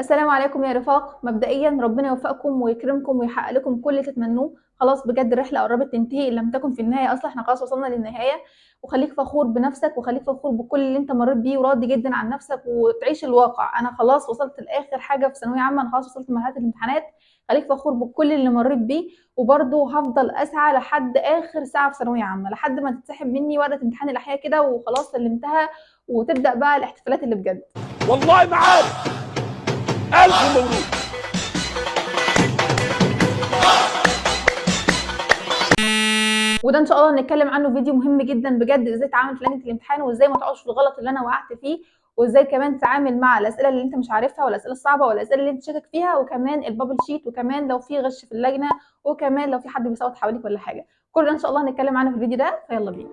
السلام عليكم يا رفاق. مبدئيا ربنا يوفقكم ويكرمكم ويحقق لكم كل اللي تتمنوه. خلاص بجد الرحلة قربت تنتهي، ان لم تكن في النهاية اصلا احنا خلاص وصلنا للنهاية. وخليك فخور بنفسك وخليك فخور بكل اللي انت مريت بيه وراضي جدا عن نفسك وتعيش الواقع. انا خلاص وصلت لاخر حاجة في ثانوية عامة، انا خلاص وصلت لمرحلة الامتحانات. خليك فخور بكل اللي مريت بيه، وبرضه هفضل اسعى لحد اخر ساعة في ثانوية عامة، لحد ما تتسحب مني ورقة امتحان الاحياء كده وخلاص سلمتها، وتبدا بقى الاحتفالات اللي بجد. والله ما عارف. ألف مبروك. وده ان شاء الله هنتكلم عنه فيديو مهم جدا بجد، ازاي تتعامل في لجنة الامتحان وازاي ما تقعش في الغلط اللي انا وقعت فيه، وازاي كمان تتعامل مع الاسئلة اللي انت مش عارفها والاسئلة الصعبة والاسئلة اللي انت شاكك فيها، وكمان ال bubble sheet، وكمان لو في غش في اللجنة، وكمان لو في حد بيصوت حواليك ولا حاجة. كل ده ان شاء الله هنتكلم عنه في الفيديو ده، فيلا بينا.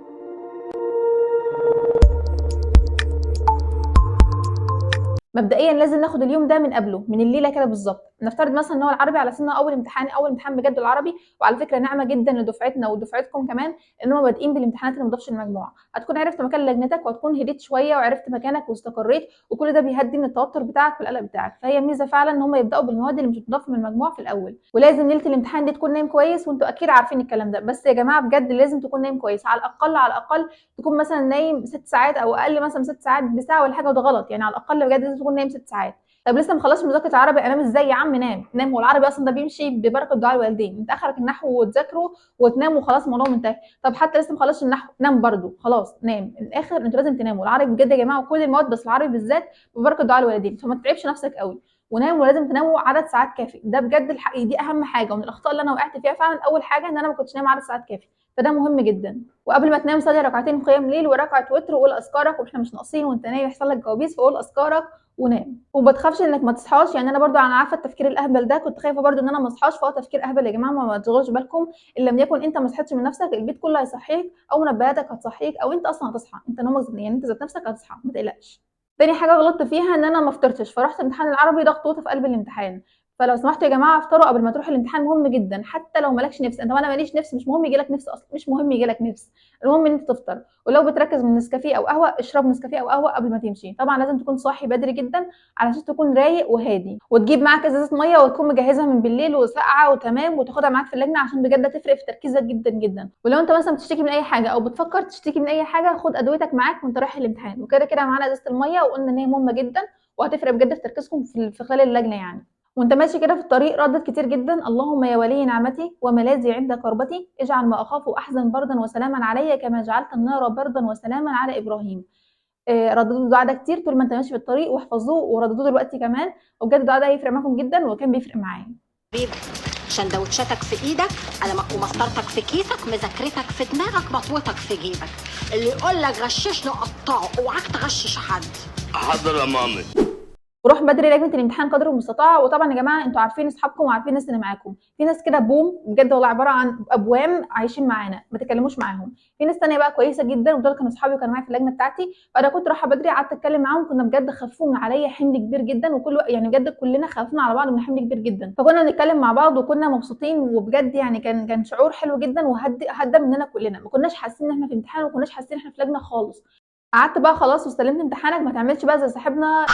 مبدئيا لازم ناخد اليوم ده من قبله، من الليلة كده بالظبط. نفترض مثلا ان هو العربي على سنة اول امتحان، اول امتحان بجد العربي. وعلى فكرة نعمه جدا لدفعتنا ودفعتكم كمان ان هم بادئين بالامتحانات اللي ما تضافش المجموعة. هتكون عرفت مكان لجنتك وهتكون هديت شوية وعرفت مكانك واستقريت، وكل ده بيهدي من التوتر بتاعك والقلق بتاعك. فهي ميزة فعلا ان هم يبداوا بالمواد اللي مش بتضاف من المجموع في الاول. ولازم ليلة الامتحان دي تكون نايم كويس، وانتوا اكيد عارفين الكلام ده، بس يا جماعة بجد لازم تكون نايم كويس. على الاقل على الاقل تكون مثلا نايم 6 ساعات او اقل، مثلا 6 ساعات بساعة ولا حاجة، وده غلط يعني. على الاقل بجد لازم تكون نايم 6 ساعات. طب لسه ما خلصتش مذاكرة العربي، انام ازاي يا عم؟ نام نام، هو العربي اصلا ده بيمشي ببركة دعاء الوالدين. انت اخرك النحو وتذاكره وتنام وخلاص الموضوع منتهي. طب حتى لسه ما خلصتش النحو، نام برده خلاص، نام. من الاخر انتوا لازم تناموا العربي بجد يا جماعة، وكل المواد بس العربي بالذات ببركة دعاء الوالدين، فما تتعبش نفسك قوي ونام. ولازم تناموا عدد ساعات كافي، ده بجد الحقيقي، دي اهم حاجة. ومن الاخطاء اللي انا وقعت فيها فعلا اول حاجة ان انا ما كنتش نايمة عدد ساعات كافي، فده مهم جدا. وقبل ما تنام صلي ركعتين قيام ليل وركعة وتر وقول اذكارك، واحنا مش ناقصين وانت نايم يحصل لك كوابيس، فقول اذكارك ونام. وما تخافش انك ما تصحاش، يعني انا برضو انا عارفه التفكير الاهبل ده، كنت خايفة برضو ان انا ما اصحاش، فهو تفكير اهبل يا جماعة، ما تشغلوش بالكم. ان لم يكن انت ما صحيتش من نفسك البيت كله هيصحيك، او منبهاتك هتصحيك، او انت اصلا هتصحى، انت نومك يعني انت ذات نفسك هتصحى، ما تقلقش. تاني حاجة غلطت فيها ان انا ما فطرتش، فرحت امتحان العربي ضغط في قلب الامتحان. فلو سمحتوا يا جماعة افطروا قبل ما تروحوا الامتحان، مهم جدا حتى لو مالكش نفس. انت انا ماليش نفس، مش مهم يجيلك نفس اصلا، مش مهم يجيلك نفس، المهم ان انت تفطر. ولو بتركز من نسكافيه او قهوة، اشرب نسكافيه او قهوة قبل ما تمشي. طبعا لازم تكون صاحي بدري جدا علشان تكون رايق وهادي، وتجيب معاك ازازة مية وتكون مجهزها من بالليل وساقعه وتمام، وتاخدها معاك في اللجنة عشان بجد تفرق في تركيزك جدا جدا. ولو انت مثلا بتشتكي من اي حاجة او بتفكر تشتكي من اي حاجة، خد ادويتك معاك وانت رايح الامتحان. وكده كده معانا ازازة المية، وقلنا ان هي مهمة جدا وهتفرق بجد في تركيزكم في خلال اللجنة يعني. وانت ماشي كده في الطريق ردت كتير جدا: اللهم يا ولي نعمتي وملاذي عند كربتي، اجعل ما اخاف احزن بردا وسلاما علي كما جعلت النار بردا وسلاما على ابراهيم. رددوا الدعاء ده كتير طول ما انت ماشي في الطريق، واحفظوه ورددوه دلوقتي كمان، وبجد الدعاء ده هيفرق معاكم جدا وكان بيفرق معايا. سندوتشاتك في ايدك، قلمك ومسطرتك في كيسك، مذاكرتك في دماغك، مطوتك في جيبك. اللي يقول لك غششني قطعه، اوعاك تغشش حد. حاضر يا مامي. وروح بدري لجنة الامتحان قدر المستطاع. وطبعا يا جماعة انتوا عارفين اصحابكم وعارفين الناس اللي معاكم، في ناس كده بوم بجد والله عبارة عن ابوام عايشين معانا، ما تكلموش معاهم. في ناس ثانية بقى كويسة جدا، ودول كانوا اصحابي وكانوا معايا في اللجنة بتاعتي، فانا كنت رايحة بدري قعدت اتكلم معاهم، كنا بجد خفوا من عليا حمل كبير جدا، وكل يعني بجد كلنا خفنا على بعض من حمل كبير جدا، فكنا بنتكلم مع بعض وكنا مبسوطين، وبجد يعني كان شعور حلو جدا، وهدى هدى مننا كلنا، ما كناش حاسين ان احنا في امتحان، وما كناش حاسين ان احنا في لجنة خالص. قعدت بقى خلاص واستلمت امتحانك، ما تعملش بقى زي صاحبنا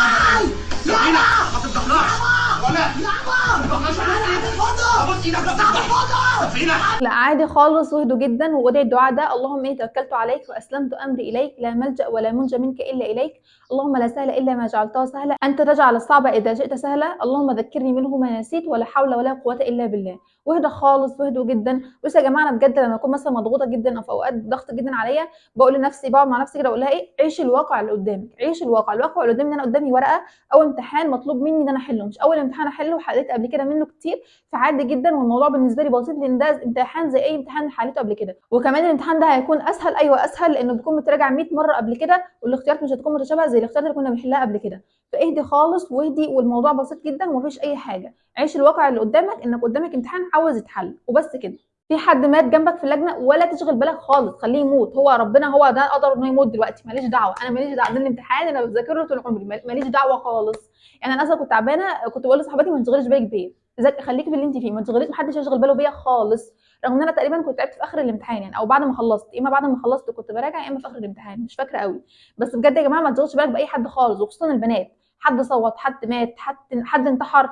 لا عادي خالص، واهدوا جدا وادعي الدعاء ده: اللهم اني توكلت عليك واسلمت امري اليك، لا ملجا ولا منجا منك الا اليك، اللهم لا سهل الا ما جعلته سهلا، انت تجعل الصعب اذا شئت سهلا، اللهم ذكرني منه ما نسيت، ولا حول ولا قوة الا بالله. واهدى خالص واهدوا جدا. بصوا يا جماعة انا بجد لما اكون مثلا مضغوطه جدا او في اوقات ضغط جدا عليا، بقول لنفسي، بقعد مع نفسي كده اقول لها ايه: عيش الواقع اللي قدامك، عيش الواقع. الواقع اللي قدامي ان انا قدامي ورقة او امتحان مطلوب مني ان انا احله، مش اول امتحان احله وحليت قبل كده منه كتير، فعادي جدا والموضوع بالنسبة لي بسيط، لان ده امتحان زي اي امتحان حليته قبل كده. وكمان الامتحان ده هيكون اسهل، ايوه اسهل، لانه بيكون متراجع 100 مرة قبل كده، والاختيارات مش هتكون متشابهة زي الاختيارات اللي كنا بنحلها قبل كده. فاهدي خالص واهدي، والموضوع بسيط جدا ومفيش اي حاجة. عيش الواقع اللي قدامك، انك قدامك امتحان عاوز يتحل وبس كده. في حد مات جنبك في اللجنة ولا تشغل بالك خالص، خليه يموت، هو ربنا هو ده قدر انه يموت دلوقتي، ماليش دعوه، انا ماليش دعوه، ده الامتحان انا بذاكرة طول عمري، ماليش دعوه خالص. يعني انا اصلا كنت تعبانة، كنت بقول لصاحبتي ما تشغليش بالك بيا، خليكي في اللي انت فيه، ما تشغليش، محدش يشغل باله بيا خالص. رغم ان انا تقريبا كنت تعبت في اخر الامتحان يعني، او بعد ما خلصت، يا اما بعد ما خلصت كنت براجع، يا اما في اخر الامتحان، مش فاكره قوي. بس بجد يا جماعة ما تشغلش بالك باي حد خالص، وخصوصا البنات. حد صوت، حد مات، حد انتحر،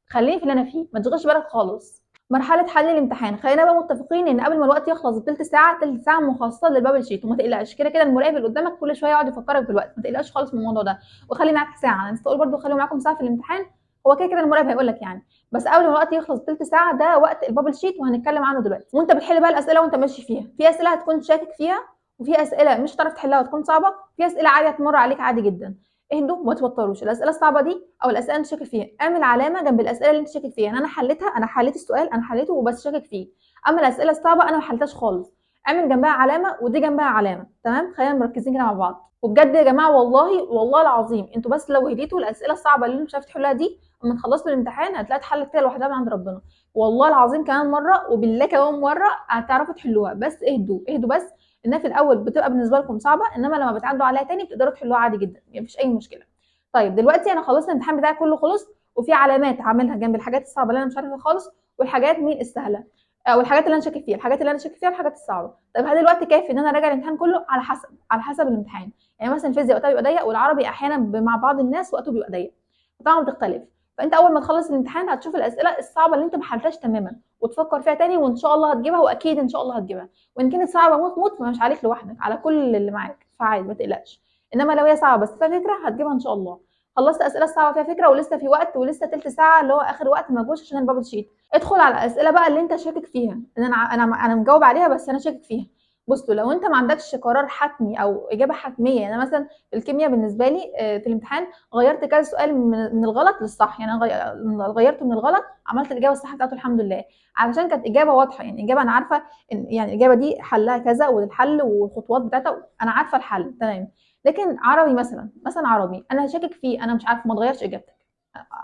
خليني في اللي انا فيه، ما تشغلش بالك خالص. مرحلة حل الامتحان، خلينا بقى متفقين ان قبل ما الوقت يخلص بثلث ساعة، ثلث ساعة مخصصة لل bubble sheet، وما تقلقش كده كده المراقب اللي قدامك كل شوية يقعد يفكرك بالوقت، ما تقلقش خالص من الموضوع ده، وخلي معاك ساعة. انا لسه اقول برده خلي معاكم ساعة في الامتحان، هو كده كده المراقب هيقول لك يعني، بس قبل ما الوقت يخلص بثلث ساعة ده وقت ال bubble sheet، وهنتكلم عنه دلوقتي. وانت بتحل بقى الاسئلة وانت ماشي فيها، في اسئلة هتكون شاكك فيها، وفي اسئلة مش هتعرف تحلها وتكون صعبة، في اسئلة عادي هتمر عليك عادي جدا. اهدوا وما توتروش. الاسئلة الصعبة دي او الاسئلة اللي انت شاكك فيها، اعمل علامة جنب الاسئلة اللي انت شاكك فيها، يعني انا حليتها، انا حليت السؤال، انا حليته وبس شاكك فيه. اما الاسئلة الصعبة انا ما حليتهاش خالص، اعمل جنبها علامة ودي جنبها علامة. تمام، خلينا مركزين كده مع بعض. وبجد يا جماعة والله والله العظيم انتوا بس لو هديتوا الاسئلة الصعبة اللي انتوا مش عارفين تحلوها دي، اما تخلصوا الامتحان هتلاقي اتحلت كده لوحدها من عند ربنا، والله العظيم كمان مرة وبالله كمان مرة هتعرفوا تحلوها. بس اهدوا اهدوا، بس انها في الاول بتبقى بالنسبة لكم صعبة، انما لما بتعدوا عليها تاني بتقدروا تحلوها عادي جدا، يعني مفيش اي مشكلة. طيب دلوقتي انا خلصت الامتحان بتاعي كله خلص، وفي علامات عاملها جنب الحاجات الصعبة اللي انا مش عارفه خالص، والحاجات مين السهلة او الحاجات اللي انا شاكك فيها، الحاجات اللي انا شاكك فيها الحاجات الصعبة. طيب هل الوقت كافي ان انا اراجع الامتحان كله؟ على حسب، على حسب الامتحان. يعني مثلا الفيزياء وقتها بيبقى ضيق، والعربي احيانا مع بعض الناس وقته بيبقى ضيق، طبعا بتختلف. فانت اول ما تخلص الامتحان هتشوف الاسئلة الصعبة اللي انت ما حلتهاش تماما وتفكر فيها تاني، وان شاء الله هتجيبها، واكيد ان شاء الله هتجيبها. وان كانت صعبة موت موت فمش عليك لوحدك، على كل اللي معاك، فعادي ما تقلقش. انما لو هي صعبة بس فيها فكرة هتجيبها ان شاء الله. خلصت اسئلة صعبة فيها فكرة ولسه في وقت، ولسه تلت ساعة اللي هو اخر وقت ما جوش عشان ال bubble sheet، ادخل على الاسئلة بقى اللي انت شاكك فيها، ان انا مجاوب عليها بس انا شاكك فيها. بصوا لو انت ما عندكش قرار حتمي او اجابه حتمية، يعني مثلا الكيمياء بالنسبة لي في الامتحان غيرت كذا سؤال من الغلط للصح، يعني انا غيرته من الغلط عملت الاجابة الصح بتاعته الحمد لله، علشان كانت اجابه واضحة، يعني اجابه انا عارفه ان يعني الاجابة دي حلها كذا والحل والخطوات بتاعتها انا عارفه الحل تمام. لكن عربي مثلا عربي انا شاكك فيه، انا مش عارفه، ما تغيرش اجابتك،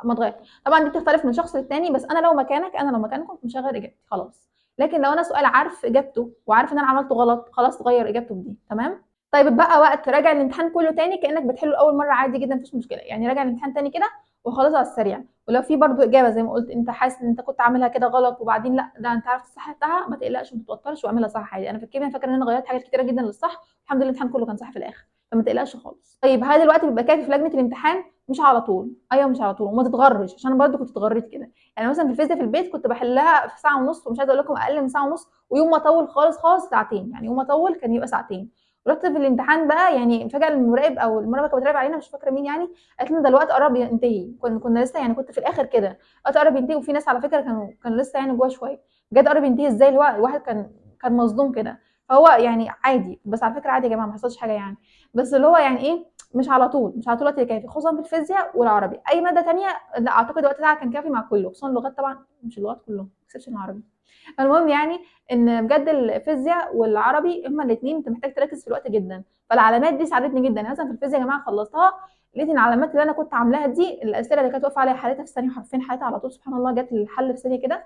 ما تغير. طبعا دي بتختلف من شخص للتاني، بس انا لو مكانك، انا لو مكانكم مش هغير اجابتي خلاص. لكن لو انا سؤال عارف اجابته وعارف ان انا عملته غلط، خلاص غير اجابته بدي تمام. طيب بقى وقت راجع الامتحان كله تاني كانك بتحله لاول مرة عادي جدا مفيش مشكلة، يعني راجع الامتحان تاني كده وخلاص على السريع. ولو في برضو اجابه زي ما قلت انت حاسس ان انت كنت عاملها كده غلط وبعدين لا ده انت عرفت الصح بتاعها، ما تقلقش وما تتوترش واعملها صح عادي. انا في الكيمياء فاكره ان انا غيرت حاجات كتيرة جدا للصح، الحمد لله الامتحان كله كان صح في الاخر، فما تقلقش خالص. طيب هل الوقت بيبقى كافي في لجنة الامتحان؟ مش على طول، ايوه مش على طول، وما تتغرش عشان انا برضو كنت اتغريت كده. يعني مثلا في الفيزياء في البيت كنت بحلها في ساعة ونص، ومش عايزه اقول لكم اقل من ساعة ونص، ويوم ما اطول خالص خالص ساعتين، يعني يوم ما اطول كان يبقى ساعتين. رحت في الامتحان بقى يعني فجاة المراقب او المراقبة كانت بتراقب علينا مش فاكره مين، يعني قالت لنا ده الوقت قرب ينتهي، كنا لسه يعني كنت في الاخر كده الوقت قرب ينتهي، وفي ناس على فكرة كانوا لسه يعني جوه شوية، بجد قرب ينتهي ازاي الوقت، الواحد كان مصدوم كده. فهو يعني عادي، بس على فكرة عادي يا جماعة ما حصلش حاجة يعني، بس اللي هو يعني ايه مش على طول، مش على طول الوقت كافي، خصوصا في الفيزياء والعربي. اي مادة ثانية لا اعتقد الوقت بتاعها كان كافي مع كله، خصوصا اللغات طبعا، مش اللغات كلهم exception العربي. المهم يعني ان بجد الفيزياء والعربي هما الاثنين انت محتاج تركز في الوقت جدا، فالعلامات دي ساعدتني جدا. يعني مثلا في الفيزياء يا جماعة خلصتها لقيت ان العلامات اللي انا كنت عاملاها دي الاسئلة اللي كانت واقفة عليها حالتها في ثانية، حرفيا حالتها على طول سبحان الله جت الحل في ثانية كده.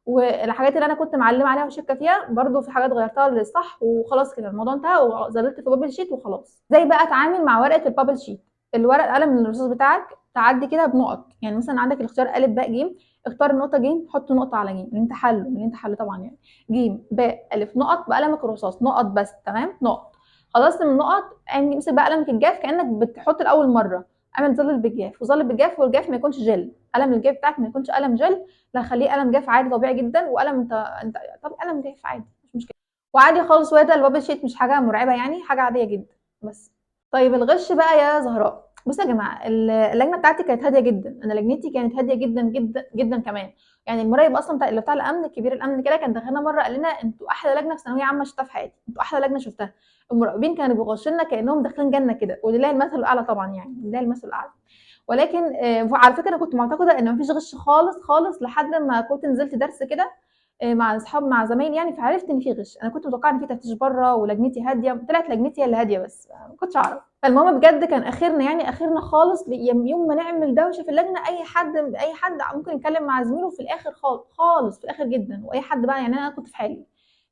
والحاجات اللي انا كنت معلمه عليها وشاكه فيها برضو في حاجات غيرتها للصح وخلاص كده الموضوع انتهى، وظللت في bubble sheet وخلاص. ازاي بقى اتعامل مع ورقة ال bubble sheet؟ الورق قلم الرصاص بتاعك تعدي كده بنقط، يعني مثلا عندك الاختيار ا باء ج، اختار النقطة ج، حط نقطة على ج اللي انت حله، اللي انت حله طبعا يعني ج باء الف نقط بقلمك الرصاص، نقط بس تمام نقط. خلصت من النقط امسك بقى قلمك الجاف كانك بتحط لاول مرة، اعمل ظل بالجاف وظل بالجاف، والجاف ما يكونش جل، قلم الجاف بتاعك ما يكونش قلم جل، لا خليه قلم جاف عادي طبيعي جدا، وقلم انت طب قلم جاف عادي مش مشكلة وعادي خالص. وده ال bubble sheet مش حاجة مرعبة يعني، حاجة عادية جدا بس. طيب الغش بقى يا زهراء، بصوا يا جماعة اللجنة بتاعتي كانت هادية جدا، انا لجنتي كانت هادية جدا جدا جدا كمان. يعني المراقب اصلا بتاع الامن كبير الامن كده كان دخلنا مرة قال لنا انتوا احلى لجنة في ثانوية عامة شفتها في حياتي، انتوا احلى لجنة شفتها. المراقبين كانوا بيغشوا لنا كانهم داخلين جنة كده، ولله المثل الاعلى طبعا، يعني لله المثل الاعلى. ولكن على فكرة انا كنت معتقده ان مفيش غش خالص خالص لحد ما كنت نزلت درس كده مع اصحاب مع زمايلي يعني، فعرفت ان في غش. انا كنت متوقعه ان في تفتيش بره ولجنتي هادية، طلعت لجنتي هي اللي هادية بس ما كنتش اعرف. فالمهم بجد كان اخرنا يعني اخرنا خالص يوم ما نعمل دوشه في اللجنة، اي حد ممكن يتكلم مع زميله في الاخر خالص في الاخر جدا، واي حد بقى يعني انا كنت في حالي.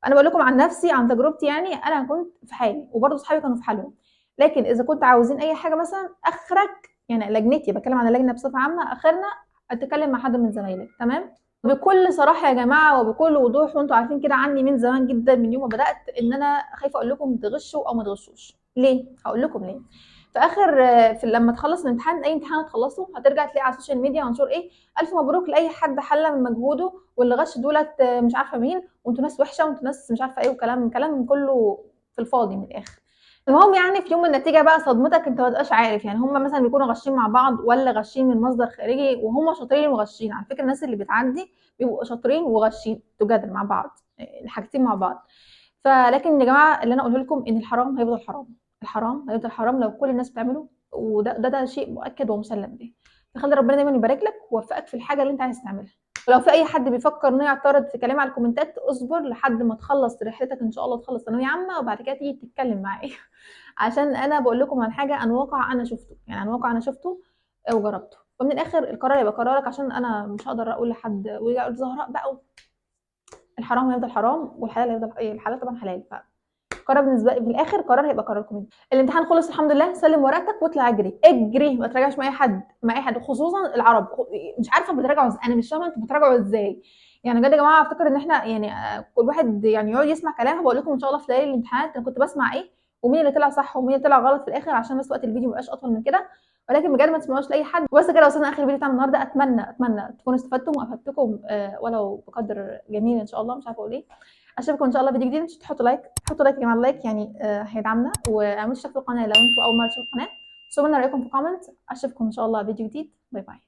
انا بقول لكم عن نفسي عن تجربتي يعني، انا كنت في حالي وبرده اصحابي كانوا في حالهم. لكن اذا كنت عاوزين اي حاجة مثلا اخرك يعني لجنتي، بتكلم عن اللجنة بصفة عامة، اخرنا اتكلم مع حد من زمايلك تمام. بكل صراحة يا جماعة وبكل وضوح، وانتوا عارفين كده عني من زمان جدا من يوم ما بدات ان انا خايفة اقول لكم تغشوا او ما تغشوش. ليه؟ هقول لكم ليه. في في اخر في لما تخلص الامتحان، اي امتحان هتخلصه هترجع تلاقي على ال social media منشور ايه؟ الف مبروك لاي حد حل من مجهوده، واللي غش دولت مش عارفه مين، وانتوا ناس وحشة، وانتوا ناس مش عارفه ايه، وكلام كلام كله في الفاضي من الاخر. المهم يعني في يوم النتيجة بقى صدمتك انت ما تبقاش عارف، يعني هم مثلا بيكونوا غشين مع بعض ولا غشين من مصدر خارجي، وهم شاطرين وغشين. على فكرة الناس اللي بتعدي بيبقوا شاطرين وغشين together مع بعض، الحاجتين مع بعض. فلكن يا جماعة اللي انا اقوله لكم ان الحرام هيفضل حرام، الحرام هيفضل حرام لو كل الناس بتعمله، وده ده, ده شيء مؤكد ومسلم به. فخلي ربنا دايما يبارك لك ويوفقك في الحاجة اللي انت عايز تعملها. ولو في اي حد بيفكر انه يعترض في كلامي على الكومنتات، اصبر لحد ما تخلص رحلتك ان شاء الله، تخلص ثانوية عامة وبعد كده تيجي تتكلم معايا عشان انا بقول لكم عن حاجة، عن واقع انا شفته، يعني عن واقع انا شفته وجربته. ومن الاخر القرار يبقى قرارك، عشان انا مش هقدر اقول لحد ويقول زهراء بقى الحرام هيفضل حرام والحلال هيفضل ايه، الحلال طبعا حلال. قرار بالنسبة لي في الاخر قرار هيبقى قراركم انتوا. الامتحان خلص الحمد لله، سلم ورقتك واطلع اجري اجري، ما تراجعش مع اي حد، مع اي حد، خصوصا العرب. مش عارفه بتراجعوا ازاي، انا مش فاهمه انتوا بتراجعوا ازاي. يعني بجد يا جماعة افتكر ان احنا يعني كل واحد يعني يقعد يسمع كلام. بقول لكم ان شاء الله في ليالي الامتحانات انا كنت بسمع ايه ومين اللي طلع صح ومين اللي طلع غلط في الاخر، عشان بس وقت الفيديو ما يبقاش اطول من كده. ولكن بجد ما تسمعوش لاي حد. وبس كده وصلنا اخر الفيديو بتاعنا النهارده. اتمنى تكونوا استفدتم وافدتكم ولو بقدر جميل ان شاء الله. مش عارفه اقول ايه. اشوفكم ان شاء الله فيديو جديد. مش تحطوا like، حطوا like يا جماعة، ال like يعني هيدعمنا، واعملوا اشتراك في القناة لو انتوا اول مرة تشوفوا القناة. سيبوا لنا رايكم في comment. اشوفكم ان شاء الله فيديو جديد. bye bye.